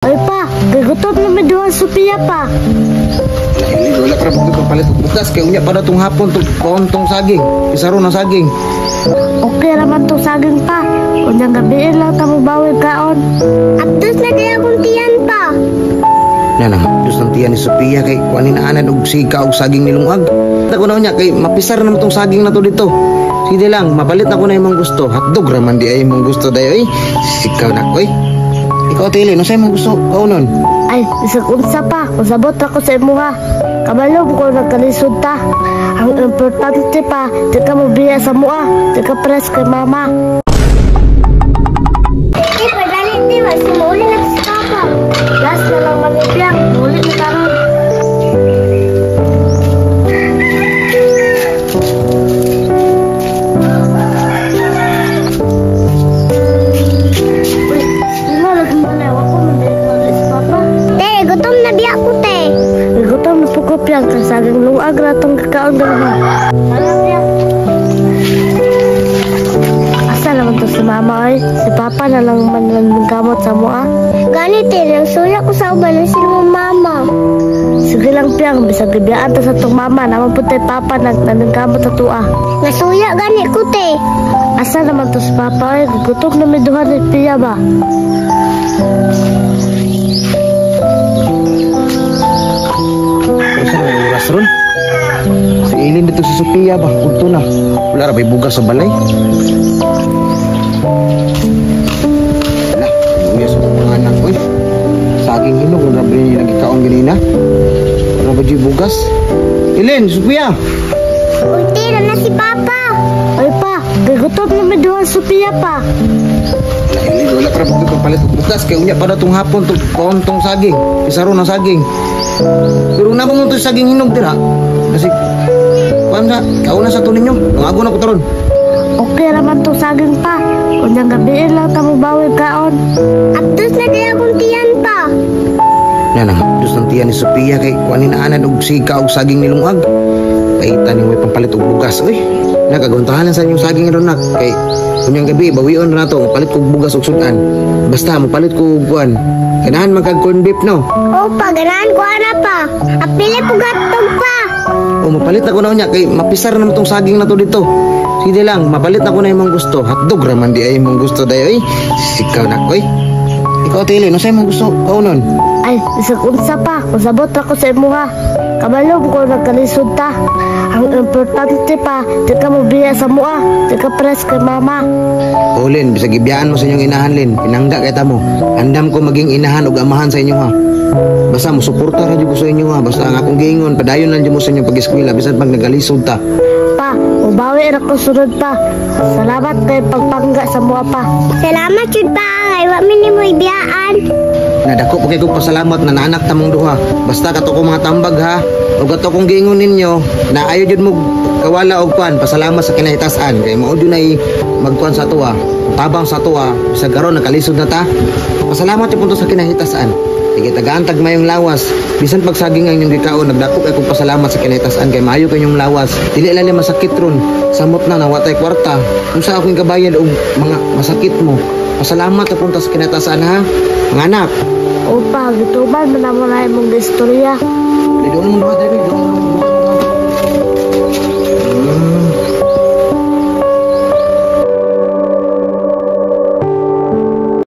Ay pa, gigutom na mi duha Sophia pa. Ay, wala pa ra palit og bugas kay unya pa na tong hapon tong kontong saging. Pisaro ng saging. Okay raman tong saging pa. Unyang gabi lang ta mo bawi kaon. Abdos na kaya akong tiyan pa. Na na, Diyos ng tiyan ni Sophia kay kuanin na anad og sika og saging nilungag. Ako na unya kay mapisar na tong saging na to dito. Sige lang, mapalit ako na imong gusto. Hotdog ra man di ay imong gusto dayo eh. Sikaw na ko eh. Ikaw tili, no say imong gusto kaunon? Ay, isag unsa pa, usabot ako sa imuha. Kabalom ko nagkalisod ta. Ang importante pa, di ka mobiya sa mua, di ka press kay mama. Eh, padali di ba? Sumuli na si Papa. Last na lang manipyang, muli na karon. Uy, nga lagi mo na, wako man dahil ko si Papa. Te, gutom na biya ko, te. Ay, gutom na po ko piyang, kay saging lungag ratong kakaon dalawa. Tara, piyang. Asa naman to si mama oy? Si papa na lang man lang gamot sa mua. Gani, te, nang suya ko sa uban ng sila mama. Sige lang piyang, bisag gibiyaan ta sa tong mama, naman po tay papa nag naningkamot sa tua. Nasuya gani ko, te. Asa naman to si papa oy? Gutom na mi duha ni Pia ba? Usa na may oras ron. Si Ilin dito si Sophia ba? Udto na. Wala ra bay bugas sa balay. Wala, uya sa mga anak ko eh. Saging hinog, wala ba yung nagikaon ganina? Wala ba yung bugas? Ilin, Sophia! Uy, te, na si Papa. Ay pa, gigutom na mi duha Sophia pa. Ay, wala pa ra palit og bugas kay unya pa na tong hapon tong kontong saging. Pisaro ng saging. Pero na mo to saging hinog dira. Kasi kuan na, kauna sa to ninyo. Lungago na ko taron. Okay raman to saging pa. Unyang gabi lang ta mo bawi kaon. Abdos na kaya akong tiyan pa. Na na, Diyos ng tiyan ni Sophia kay kuanin na anad og sika og saging nilungag. Paita ni may pampalit og bugas oy. Nakaguntahan lang sa inyong saging ron nak kay unyang gabi bawion na to palit kog bugas og sudan. Basta mopalit ko og kuan. Ganahan man kag corn beef no. O, pa, ganahan ko ana pa. Apili po gatog pa. O mapalit ako na unya kay mapisar na tong saging na to dito. Sige lang, mapalit ako na imong gusto. Hotdog ra man di ay imong gusto dayo eh. Sikaw na ko eh. Ikaw tili, no say imong gusto kaunon? Ay, isag unsa pa, usabot ako sa imuha. Kabalom ko nagkalisod ta. Ang importante pa, di ka mobiya sa mua, di ka press kay mama. O Lin, bisag gibiyaan mo sa inyong inahan Lin, pinangga kay tamo. Andam ko maging inahan ug amahan sa inyo ha. Basta mo suporta ra jud ko sa inyo ha. Basta ang akong giingon, padayon lang jud mo sa inyong pag-eskwela bisan pag nagalisod ta. Pa, mubawi ra ko sunod pa. Salamat kay pagpangga sa mua pa. Salamat jud pa, kay wa mi nimo ibiyaan. Nadako po kay kong pasalamat na naanak tamong duha. Basta kato ko mga tambag ha. Ug kato kong giingon ninyo na ayo jud mo kawala og kwan, pasalamat sa kinahitasan kay mao jud nay magkuan sa tuwa, tabang sa tuwa, bisag karon nakalisod na ta. Pasalamat jud punto sa kinahitasan. Sige, tagaan tag mayong lawas. Bisan pagsaging ang inyong gikaon, nagdako kay kong pasalamat sa kinahitasan kay maayo kay inyong lawas. Dili lang ni masakit ron. Samot na nawatay kwarta. Unsa akong kabayad og mga masakit mo. Pasalamat na punta sa kinahitasan ha. Mga anak, O pa, gituman man namo na imong istorya. Dali doon mo duha, dali doon mo.